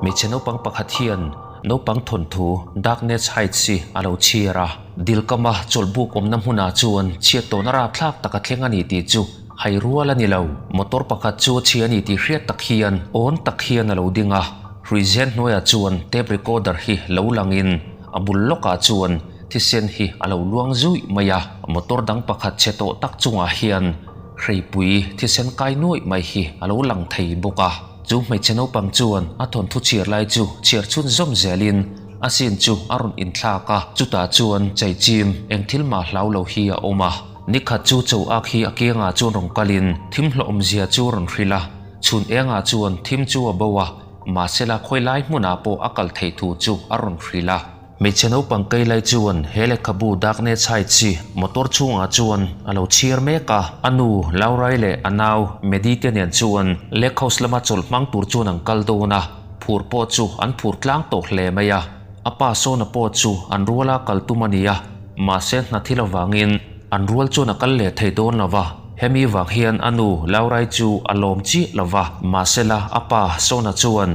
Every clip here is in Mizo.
Hmeichhe naupang pakhat hian naupang thawnthu Darkness Hides hi a lo chhiar a. Dilkama chawlhbuk awmna hmunah chuan chhiat tawhna rapthlak tak a thleng a ni tih chu hai rual a ni lo. Motor pakhat chu a chhia a ni tih hriat tak hian awn tak hian a lo ding a. Hruizen hnuaiah chuan tape recorder hi lo langin a bul lawkah chuan thisen hi a lo luang zuih mai a. Motor dang pakhat chhe tawh tak chungah hian hreipui thisen kai nuaih mai hi a lo lang thei bawk a. Chu hmeichhe naupang chuan a thawnthu chhiar lai chu chhiar chhun zawm zelin a scene chu a rawn inthlak a, chutah chuan chaichim eng thil mah hlau lo hi a awm a. Nikhat chu cho ak hi a kiangah chuan rawn kalin thim hlawhawmzia chu rawn hrilh a, chhun engah chuan thim chu a bo a, mahsela khawi lai hmunah pawh a kal theih thu chu a rawn hrilh a. Hmeichhe naupang kei lai chuan he lehkhabu Darknet Heights hi motor chhungah chuan a lo chhiar mek a. A nu Laurai leh a nau Maddie te nen chuan Lake House lama chawlh hmang tur chuan an kal dawn a, phur pawh chu an phur tlang tawh hle mai a. A pa Sawna pawh chu an ruala kal tum a ni a, mahse hna thil avangin an rual chuan a kal leh thei dawn lo va. Hemi vang hian a nu Laurai chu a lawm chiah lo va, mahsela a pa Sawna chuan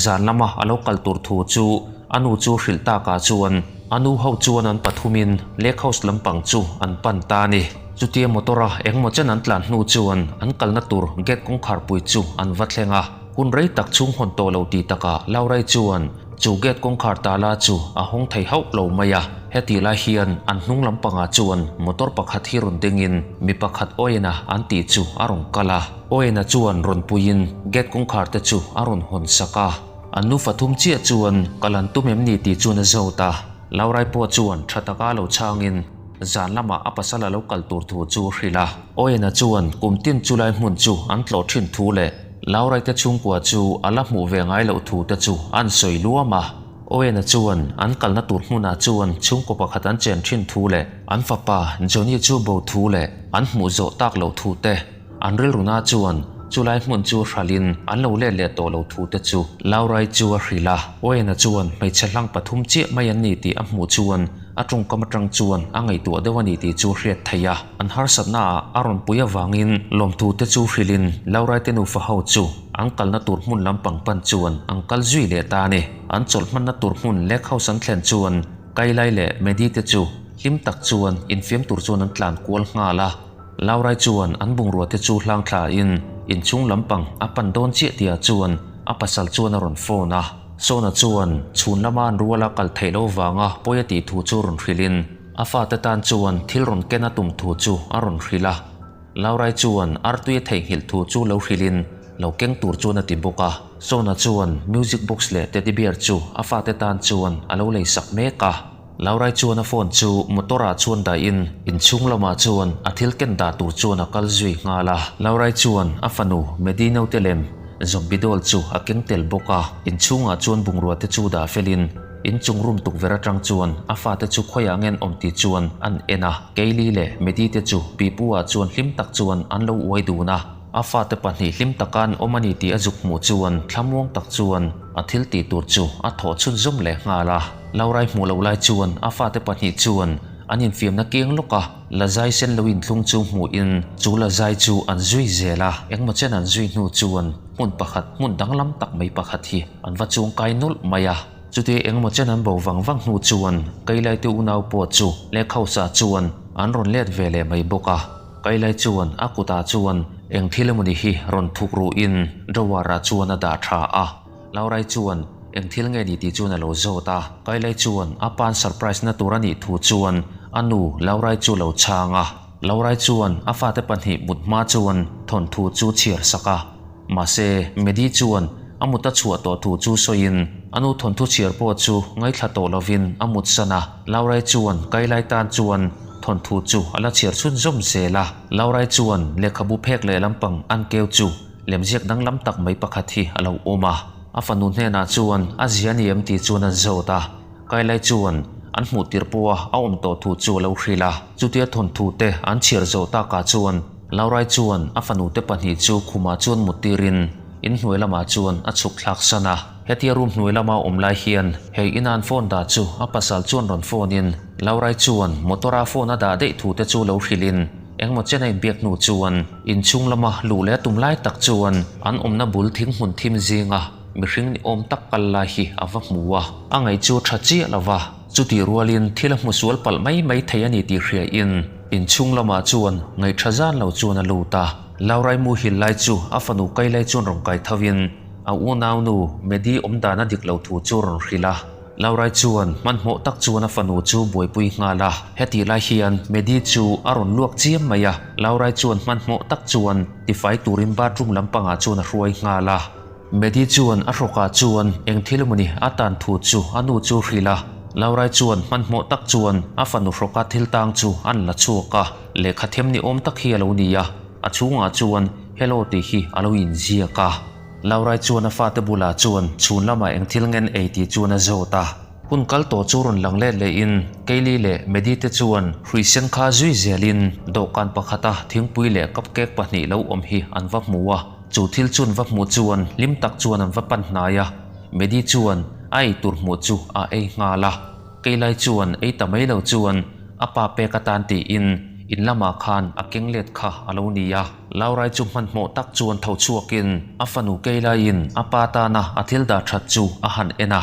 zan lama a lo kal tur thu chu A nu chu hrilh takah chuan a nu ho chuan an pathumin Lake House lampang chu an pan ta a ni. Chutia motor a engmaw chen an tlan hnu chuan an kalna tur gate kawngkharpui chu an va thleng a. Hun rei tak chhung hawn tawh lo tih takah Laurai chuan chu gate kawngkhar tala chu a hawng thei hauh lo mai a. Hetih lai hian an hnung lampangah chuan motor pakhat hi rawn dingin mi pakhat Owen-a an tih chu a rawn kal a. Owen-a chuan rawn puiin gate kawngkhar te chu a rawn hawn sak a. An nufa thum chiah chuan kal an tum em ni tih chuan a zawt a, Laurai pawh chuan tha taka lo chhangin zan lamah a pasal a lo kal tur thu chu a hrilh a. Owen-a chuan kum tin chu lai hmun chu an tlawh thin thu leh Laurai te chhungkua chu a la hmuh ve ngai loh thu te chu an sawi luam a. Owen-a chuan an kalna tur hmunah chuan chhungkaw pakhat an chen thin thu leh an fapa Johnny chu bo thu leh an hmuh zawh tak loh thu te An rilruna chuan chulai hmun chu hralin an lo let leh tawh lo thu te chu Laurai chu a hrilh a. Owen-a chuan hmeichhe hlang pathum chiah mai an ni tih a hmuh chuan a tawngkam atang chuan a ngaihtuah deuh a ni tih chu a hriat theih a. An harsatna ah a rawn pui avangin lawmthu te chu hrilhin Laurai te nufa ho chu an kalna tur hmun lampang pan chuan an kal zui leh ta a ni. An chawlh hmanna tur hmun Lake House an thlen chuan Kailai leh Medi te chu hlim tak chuan infiam tur chuan an tlan kual nghal a. Laurai chuan an bungrua te chu hlang thla in inchhung lampang a pan dawn chiah tihah chuan a pasal chuan a rawn phone a. Sona chuan chhun lama an ruala kal theih loh vanga pawi a tih thu chu rawn hrilh in a fate tan chuan thil rawn ken a tum thu chu a rawn hrilh a. Laurai chuan artui a theihnghilh thu chu lo hrilh in lo keng tur chuan a ti bawk a. Sona chuan music box leh teddy bear chu a fate tan chuan a lo lei sak mek a. Laurai chuan a phone chu motor ah chuan dahin inchhung lamah chuan a thil ken dah tur chuan a kal zui nghal a. Laurai chuan a fanu Medi naute lem zombie doll chu a keng tel bawk a. Inchhungah chuan bungrua te chu dah felin inchung room tukverh atang chuan a fate chu khawiah ngen awm tih chuan an en a. Kaylee leh Medi te chu pipu ah chuan hlim tak chuan an lo uai dun a. A fate pahnih hlim taka an awm a ni tih a zuk hmuh chuan thlamuang tak chuan a thil tih tur chu a thawh chhunzawm leh nghal a. Laurai hmuh loh lai chuan a fate pahnih chuan an infiamna keng lawk a, lazai sen lo inthlung chu hmuhin chu lazai chu an zui zel a. Engmaw chen an zui hnu chuan hmun pakhat hmun danglam tak mai pakhat hi an va chuangkai nawlh mai a. Chutia engmaw chen an bo vang vang hnu chuan Kailaite unau pawh chu Lake House-ah chuan an rawn let ve leh mai bawk a. Kailai chuan a kutah chuan eng thil emawni hi rawn thuk ruhin drawer-ah chuan a dah tha a. Laurai chuan eng thil nge ni tih chuan a lo zawt a. Kailai chuan a pa'n surprise na tur a nih thu chuan a nu Laurai chu lo chhang a. Laurai chuan a fate pahnih mut hma chuan thawnthu chu chhiar sak a. Mahse, Medi chuan a mut a chhuah tawh thu chu sawiin a nu thawnthu chhiar pawh chu ngaithla tawh lovin a mut san a. Laurai chuan Kailai tan chuan thawnthu chu a la chhiar chhunzawm zel a. Laurai chuan lehkhabu phek leh lampang an keu chu lemziak danglam tak mai pakhat hi a lo awm a. A fanu hnenah chuan a zia ni em tih chuan an zawt a. Kailai chuan an hmuh tir pawha a awm tawh thu chu a lo hrilh a. Chutia thawnthu te an chhiar zawh takah chuan Laurai chuan a fanu te pahnih chu khumah chuan mut tirin in hnuai lamah chuan a chhuk thlak san a. Hetia room hnuai lama awm lai hian hei ina an phone dah chu a pasal chuan rawn phone in Laurai chuan motor a phone a dah daih thu te chu lo hrilh in engmaw chen a inbiak hnu chuan inchhung lama luh leh a tum lai tak chuan an awmna bul thing hmun thim zinga. mihring ni awm tak kal lai hi a va hmu a. A ngaih chu a tha chiah lo va, chutih rualin thil a hmu sual palh mai mai thei a ni tih hriain inchhung lamah chuan ngaih tha zan lo chuan a lut a. Laurai muhil lai chu a fanu kai lai chuan rawn kai tho in a unaunu Medi awm dan a dik lo thu chu rawn hrilh a. Laurai chuan hmanhmawh tak chuan a fanu chu buaipui nghal a. Hetih lai hian Medi chu a rawn luak chiam mai a. Laurai chuan hmanhmawh tak chuan tifai turin bathroom lampangah chuan a hruai nghal a. Medi chuan a hrawkah chuan eng thil emawni a tan thu chu a nu chu hrilh a. Laurai chuan hmanhmawh tak chuan a fanu hrawka thil tang chu an la chhuak a. Lehkha them ni awm tak hi a lo ni a, a chhungah chuan Hello tih hi a lo inziak a. Laurai chuan a fate bulah chuan chhun lamah eng thil ngen ei tih chuan a zawt a. Hun kal tawh chu rawn lang let lehin Kaylee leh Maddie te chuan hrui sen kha zui zelin dawhkan pakhata thingpui leh cupcake pahnih lo awm hi an va hmu a. Chu thil chu an va hmuh chuan hlim tak chuan an va pan hnai a, Maddie chuan a eitur hmuh chu a ei nghal a. Keilai chuan ei ta mai lo chuan a pa pek atan tiin in lamah khan a keng let kha a lo ni a. Laurai chu hmanhmawh tak chuan tho chhuakin a fanu Keilaiin a pa tana a thil dah that chu a han en a,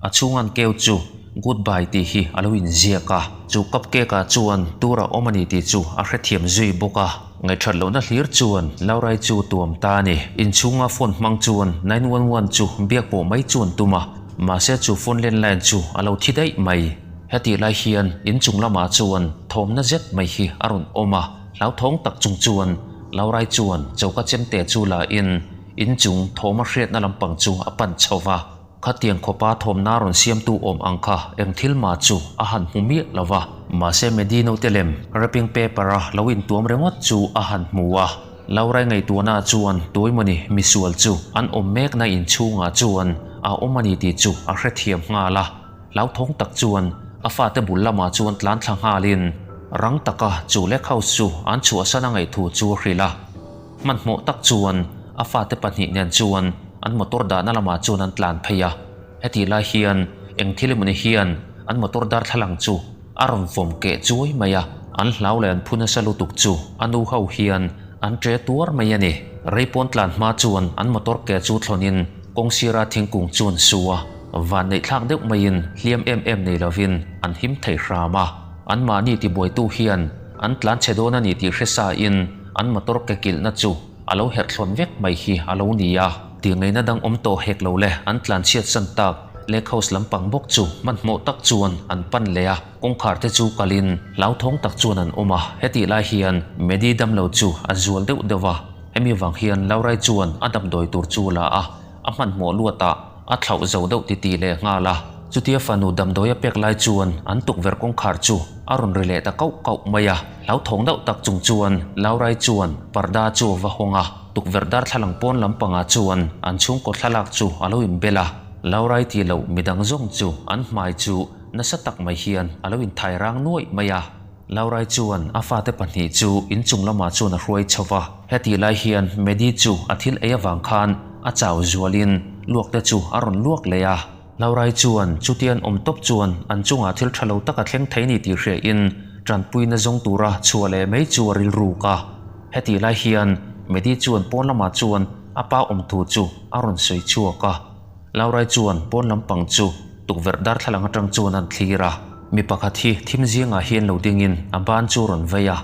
a chhungan keu chu Goodbye tih hi a lo inziak a. Chu cupcake ah chuan tur a awm a ni tih chu a hrethiam zui bawk a. Ngaihthat lohna hlir chuan Laurai chu tuam ta a ni. Inchhunga phone hmang chuan 911 chu biak pawh mai chuan tum a. Mahse chu phone landline chu a lo thi daih mai. Hetih lai hian inchung lamah chuan thawmna zet mai hi a rawn awm a, hlauthawng tak chung chuan Laurai chuan choka chemte chu la in inchung thawm a hriatna lampang chu a pan chho va. Khatiang khawpa thawmna rawn siamtu awm ang kha eng thil mah chu a han hmu miah lo va. Mahse Medi naute lem wrapping paper a lo intuam ringawt chu a han hmu a. Laurai ngaihtuahna chuan tuaimawni misual chu an awm mekna inchhungah chuan a awm a ni tih chu a hrethiam nghal a. Hlauthawng tak chuan a fate bul lamah chuan tlan thla nghalin rang taka chu lake house chu an chhuahsan a ngaihthu chu a hrilh a. Hmanhmawh tak chuan a fate pahnih nen chuan an motor dahna lamah chuan an tlan phei a. Hetih lai hian eng thil emawni hian an motor darthlalang chu A rawn vawm keh chuai mai a, an hlau leh an phu nasa lutuk chu a nu ho hian an ṭe tuar mai a ni. Rei pawn tlan hma chuan an motor ke chu thlawnin kawng sira thingkung chu an su a, van neih thlak deuh maiin hliam em em nei lovin an him thei hram a. Anmahni tibuaitu hian an tlan chhe dawn a ni tih hre sa in an motor ke kilhna chu a lo herh thlawn vek mai hi a lo ni a. Tihngaihna dang awm tawh hek lo le an tlan chhiat san tak Lake House lampang bawk chu hmanhmawh tak chuan an pan leh a, kawngkhar te chu kalin hlauthawng tak chuan an awm a. Hetih lai hian Medi damlo chu a zual deuh deuh a, hemi vang hian Laurai chuan a damdawi tur chu la a, a hmanhmawh luatah a thlauh zo deuh titih leh nghal a. Chutia fanu damdawi a pek lai chuan an tukverh kawngkhar chu a rawn ri leh ta kauh kauh mai a, hlauthawng deuh tak chung chuan Laurai chuan parda chu a va hawng a. Tukverh darthlalang pawn lampangah chuan an chhungkaw thlalak chu a lo inbel a, Laurai tih loh midang zawng chu an hmai chu nasa tak mai hian a lo inthai rang nuaih mai a. Laurai chuan a fate pahnih chu inchung lamah chuan a hruai chho va, hetih lai hian Medi chu a thil ei avang khan a chau zualin luak te chu a rawn luak leh a. Laurai chuan chutian awm tawp chuan an chungah thil tha lo tak a thleng thei ni tih hriain tanpuina zawng tura chhuah leh mai chu a rilruk a. Hetih lai hian Medi chuan pawn lamah chuan a pa awm thu chu a rawn sawi chhuak a. Laurai chuan pawn lampang chu tukverh darthlalang atang chuan an thlir a. Mi pakhat hi thim zingah hian lo dingin a ban chu rawn vei a.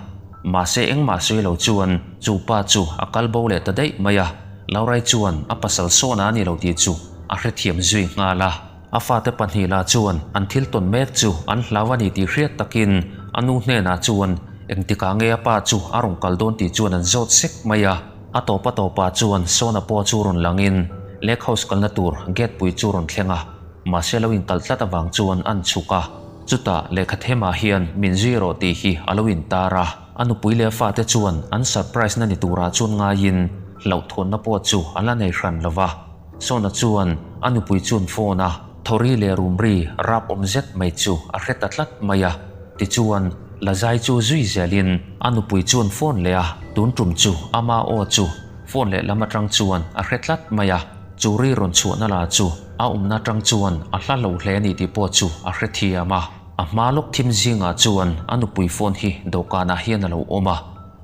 Mahse engmah sawi lo chuan chu pa chu a kal bo leh ta daih mai a. Laurai chuan a pasal sawn a ni lo tih chu a hrethiam zui nghal a. A fate pahnih lah chuan an thil tawn mek chu an hlau a ni tih hriat takin a nu hnenah chuan engtikah nge a pa chu a rawn kal dawn tih chuan an zawt sek mai a. A tawp a tawpah chuan Sona pawh chu rawn langin Lake House kalna tur gate pui chu rawn thleng a, mahse lo inkal tlat avang chuan an chhuk a. Chutah lehkha themah hian min zui rawh tih hi a lo intar a. A nupui leh a fate chuan an surprise na ni turah chuan ngaiin hlauhthawnna pawh chu a la nei hran lo va. Sona chuan a nupui chuan phone a thawri leh rumri rap awm zet mai chu a hre ta tlat mai a. Tichuan, Lazai chu zui zelin a nupui chuan phone leh a, tun tum chu ama aw chu phone lehlam atang chuan a hre tlat mai a. Chu ri rawn chhuahna la chu a awmna atang chuan a hla lo hle a ni tih pawh chu a hrethiam a. A hma lawk thim zingah chuan a nupui phone hi dawhkanah hian a lo awm a.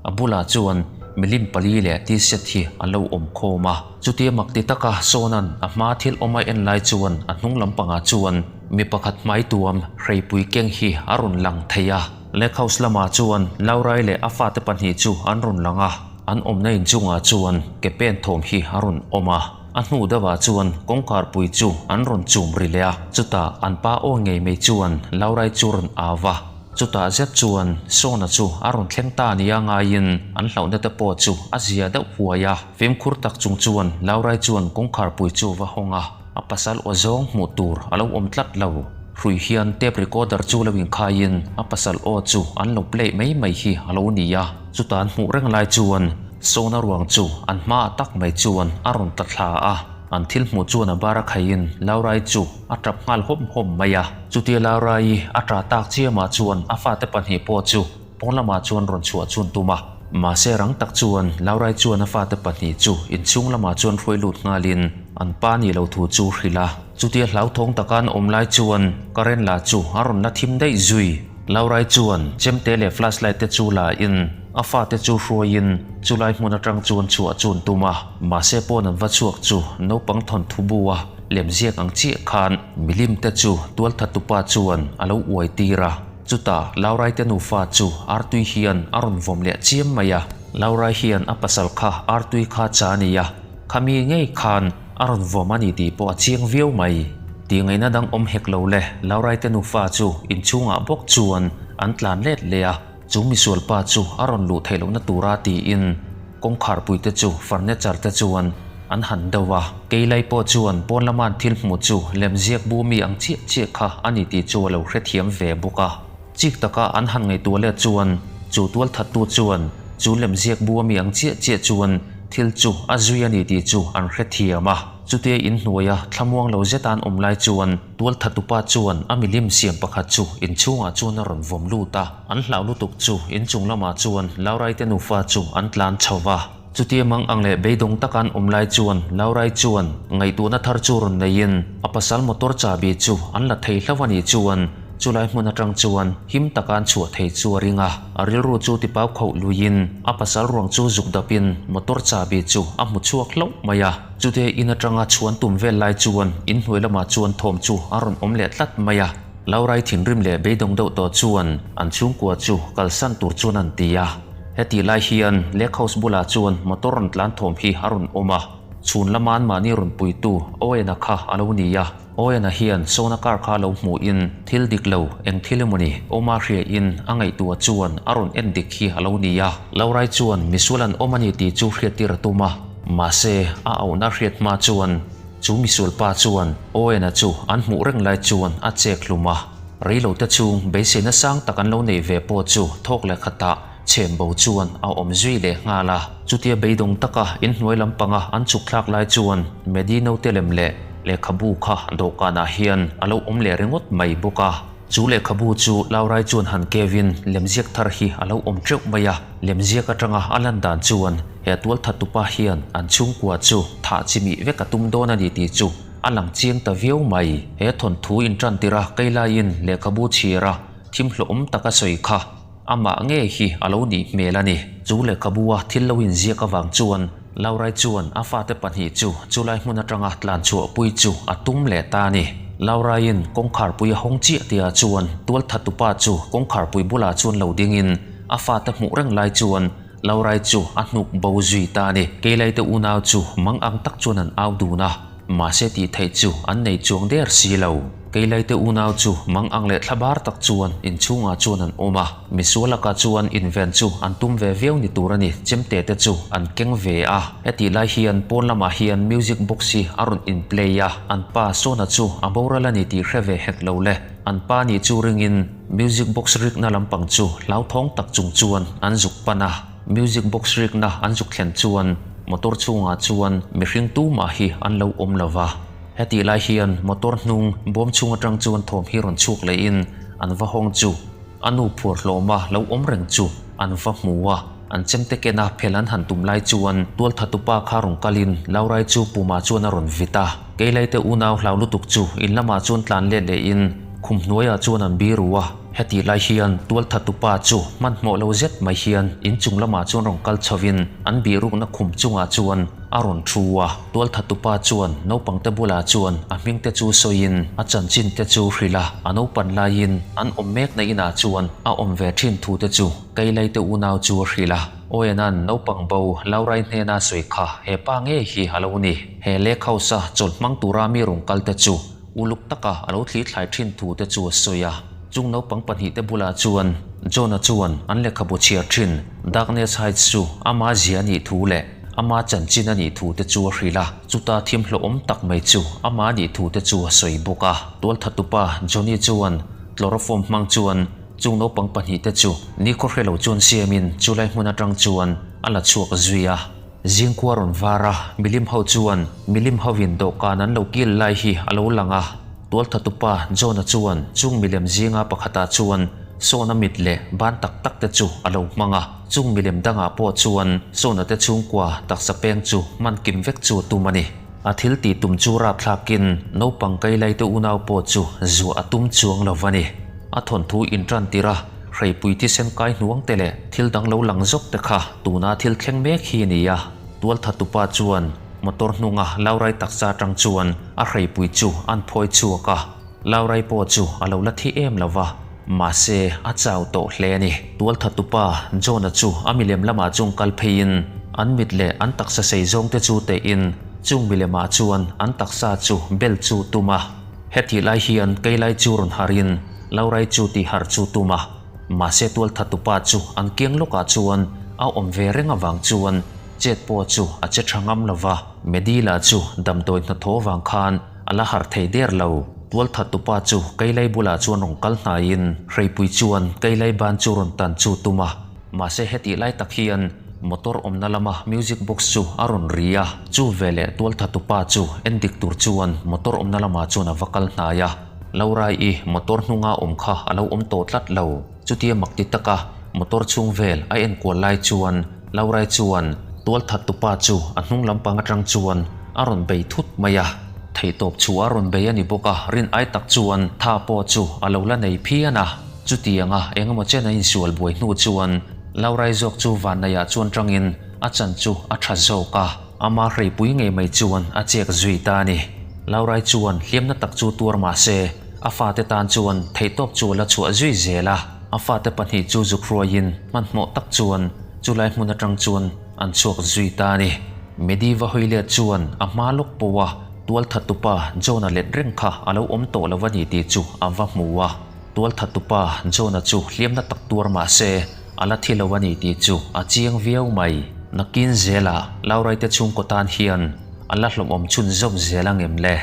A bulah chuan milim pali leh t-shirt hi an lo awm khawm a. Chutia mak ti taka Sawna'n a hma thil awm a en lai chuan a hnung lampangah chuan mi pakhat hmai tuam hreipui keng hi a rawn lang thei a. Lake House lamah chuan Laurai leh a fate pahnih chu an rawn lang a, an awmna inchungah chuan ke pen thawm hi a rawn awm a. A hnu deuhah chuan kawngkhar pui chu an rawn chum ri leh a, chutah an pa aw ngei mai chuan Laurai chu rawn au va. Chutah zet chuan Sawna chu a rawn thleng ta nia ngaiin an hlauhna te pawh chu a zia deuh huai a. Fimkhur tak chung chuan Laurai chuan kawngkhar pui chu va hawng a, a pasal aw zawng hmuh tur a lo awm tlat lo. Hrui hian tape recorder chu lo inkhaiin a pasal aw chu an lo play mai mai hi a lo ni a. Chutah an hmuh reng lai chuan Sawna ruang chu an hmaah tak mai chuan a rawn tla thla a. An thil hmuh chuan a bar a khaiin Laurai chu a tap nghal hawm hawm mai a. Chutia Laurai a tah tak chiamah chuan a fate pahnih pawh chu pawn lamah chuan rawn chhuah chhun tum a. Mahse rang tak chuan Laurai chuan a fate pahnih chu inchhung lamah chuan hruai lut nghalin an pa nih lo thu chu hrilh a. Chutia hlauthawng taka an awm lai chuan current lah chu a rawn la thim daih zui. Laurai chuan chemte leh flashlight te chu la in a fate chu hruaiin chulai hmun atang chuan chhuah chun tum a. Mahse pawn an va chhuak chu naupang thawnthu bu a lemziak ang chiah khan milim te chu tualthattupa chuan a lo uai tir a. Chutah Laurai te nufa chu artui hian a rawn vawm leh chiam mai a. Laurai hian a pasal kha artui kha cha a ni a, khami ngei khan a rawn vawm a ni tih pawh a chiang viau mai. Tih ngaihna dang awm hek lo le, Laurai te nufa chu inchhungah bawk chuan an tlan let leh a, chu misual pa chu a rawn luh theih lohna tura tiin kawngkharpui te chu furniture te chuan an han deuh a. Keilai pawh chuan pawn lama an thil hmuh chu lemziak bu mi ang chiah chiah kha a ni tih chu a lo hrethiam ve bawk a. Chik taka an han ngaihtuah let chuan chu tualthattu chuan chu lemziak bu ami ang chiah chiah chuan thil chu a zui a ni tih chu an hrethiam a. Chutia inhnuaia thlamuang lo zeta an awm lai chuan tualthattupa chuan a milim siam pakhat chu inchhungah chuan a rawn vawm lut a. An hlau lutuk chu inchung lamah chuan Lauraite nufa chu an tlan chho va. Chutia mang ang leh beidawng taka an awm lai chuan Laurai chuan ngaihtuahna thar chu rawn neiin a pasal motor chahbi chu an la thei hlauh a nih chuan chulai hmun atang chuan him taka an chhuah thei chu a ring a. A rilru chu tipau khauh luiin a pasal ruang chu zuk dapin motor chahbi chu a hmu chhuak hlauh mai a. Chutia in atanga chhuan tum vel lai chuan inhnuai lamah chuan thawm chu a rawn awm leh tlat mai a. Laurai thinrim leh beidawng deuh tawh chuan an chhungkua chu kalsan tur chuan an ti a. Hetih lai hian Lake House bulah chuan motor rawn tlan thawm hi a rawn awm a, chhun lama anmahni rawn puitu Owen-a kha a lo ni a. Owen-a hian Sona car kha lo hmuhin thil dik lo eng thil emawni awma hriain a ngaihtuah chuan a rawn en dik hi a lo ni a. Laurai chuan misual an awm a ni tih chu hriattir a tum a, mahse a auhna hriat hma chuan Chu misual pa chuan Owen-a chu an hmuh reng lai chuan a chek hlum a, reilote chhung beiseina sang tak an lo neih ve pawh chu thawk leh khatah chhem bo chuan a awm zui leh nghal a. Chutia beidawng taka inhnuai lampanga an chhuk thlak lai chuan Maddie naute lem leh lehkhabu kha dawhkanah hian a lo awm leh ringawt mai bawk a. Chu lehkhabu chu Laurai chuan han kevin lemziak thar hi a lo awm teuh mai a, lemziak atanga a lan dan chuan he tualthattupa hian an chhungkua chu thah chimih vek a tum dawn a ni tih chu a lang chiang ta viau mai. He thawnthu intantir a keilaiin lehkhabu chhiar a thim hlawhawm tak a sawi kha Amah ngei hi a lo nih hmel a ni. Chu lehkhabu a thil lo inziak avang chuan Laurai chuan a fate pahnih chu chulai hmun atanga tlan chhuahpui chu a tum leh ta a ni. Lauraiin kawngkharpui a hawng chiah tihah chuan tualthattupa chu kawngkharpui bulah chuan lo dingin a fate hmuh reng lai chuan Laurai chu a hnuk bo zui ta a ni. Keilaite unau chu mang ang tak chuan an au dun a. Mahse tih theih chu an nei chuang der si lo. Keilaite unau chu mang ang leh thla bar tak chuan inchhungah chuan an awm a, misual lakah chuan inven chu an tum ve viau ni tur a ni, chemte te chu an keng ve a. Hetih lai hian pawn lamah hian music box hi a rawn in play a, an pa Sona chu a boral a ni tih hre ve hek lo le. An pa nih chu ringin music box rikna lampang chu hlauthawng tak chung chuan an zuk pan a. Music box rikna an zuk thlen chuan motor chhungah chuan mihring tumah hi an lo awm lo va. Hetih lai hian motor hnung bawm chhung atang chuan thawm hi rawn chhuak lehin an va hawng chu a nu phuar hlawma lo awm reng chu an va hmu a. An chemte kena phel an han tum lai chuan tualthatupa kha rawn kalin Laurai chu pumah chuan a rawn vit a. Keilaite unau hlau lutuk chu in lamah chuan tlan let lehin khum hnuaiah chuan an biru a. Hetih lai hian tualthatupa chu hmanhmawh lo zet mai hian inchung lamah chuan rawn kal chhovin an bihrukna khum chungah chuan a rawn thu a. Tualthatupa chuan naupangte bulah chuan a hmingte chu sawiin a chanchinte chu hrilh a, a naupan laiin an awm mekna inah chuan a awm ve thin thute chu Keilaite unau chu a hrilh a. Owena'n naupang bo Laurai hnena sawi kha he pa ngei hi a lo ni. He lake house-a chawlh hmang tura mi rawn kalte chu Uluk taka a lo thlithlai thin thu te chu a sawi a. Chung naupang pahnihte bulah chuan John-a chuan an lehkhabu chhiar thin Darkness Hides chu ama zia a nih thu leh ama chanchin a nih thu te chu a hrilh a. Chuta thim hlawhawm tak mai chu ama nih thu te chu a sawi bawk a. Tualthatupa Johnny chuan chloroform hmang chuan chung naupang pahnihte chu nikhaw hre lo chuan siamin chulai hmun atang chuan a la chhuak zui a. Zingkhua rawn var a, milim ho chuan milim hovin dawhkan an lo kil lai hi a lo lang a. Tualthatupa John-a chuan chung milem zinga pakhatah chuan Sawna mit leh ban tak tak te chu a lo hmang a. Chung milem dangah pawh chuan Sawna te chhungkua taksa peng chu hman kim vek chu a tum a ni. A thil tih tum chu rapthlakin naupang Kailaite unau pawh chu zuah a tum chuang lo va ni. A thawnthu intan tir a, hreipui thisen kai hnuang te leh thil dang lo lang zawk te kha tuna thil thleng mek hi a ni a. Tualthatupa chuan motor hnunga Laurai taksa atang chuan a hreipui chu an phawi chhuak a. Laurai pawh chu a lo la thi em lo va, mahse a chau tawh hle a ni. Tualthatupa John-a chu a milem lamah chung kal pheiin an mit leh an taksa sei zawng te chu tehin chung milemah chuan an taksa chu bel chu tum a. Hetih lai hian Keilai chu rawn harin Laurai chu tih harh chu tum a, mahse tualthatupa chu an kiang lawkah chuan a awm ve reng avang chuan chet pawh chu a che tha ngam lo va. Medila chu damdawi hnathawh vang khan a la harh thei der lo. Tualthatupa chu Keilai bulah chuan rawn kal hnaiin Hreipui chuan Keilai ban chu rawn tan chu tum a, mahse hetih lai tak hian Motor awmna lama music box chu a rawn ri a, chu veleh tualthatupa chu en dik tur chuan motor awmna lamah chuan a va kal hnai a. Laura-i motor hnunga awm kha a lo awm tawh tlat lo. Chutia mak ti taka motor chhung vel a enkual lai chuan Laura-i chuan tualthattupa chu a hnung lampang atang chuan a rawn bei thut mai a. Theihtawp chu a rawn bei a ni bawk a, rin ai tak chuan tha pawh chu a lo la nei phian a. Chutianga engemaw chen a insual buai hnu chuan Laurai zawk chu Vannaiah chuan tangin a chan chu a tha zawk a, ama hreipui ngei mai chuan a chek zui ta a ni. Laurai chuan hliamna tak chu tuar mah se, a fate tan chuan theihtawp chu a la chhuah zui zel a. A fate pahnih chu zuk hruaiin hmanhmawh tak chuan chulai hmun atang chuan an chhuak zui ta a ni. Medi va hawi let chuan a hma lawk pawh a tualthattupa John-a let reng kha a lo awm tawh lo a ni tih chu a va hmu a. Tualthattupa John-a chu hliamna tak tuar mah se, a la thi lo a ni tih chu a chiang viau mai. Nakin zelah Lauraite chhungkaw tan hian a la hlawmawm chhunzawm zel ang em le?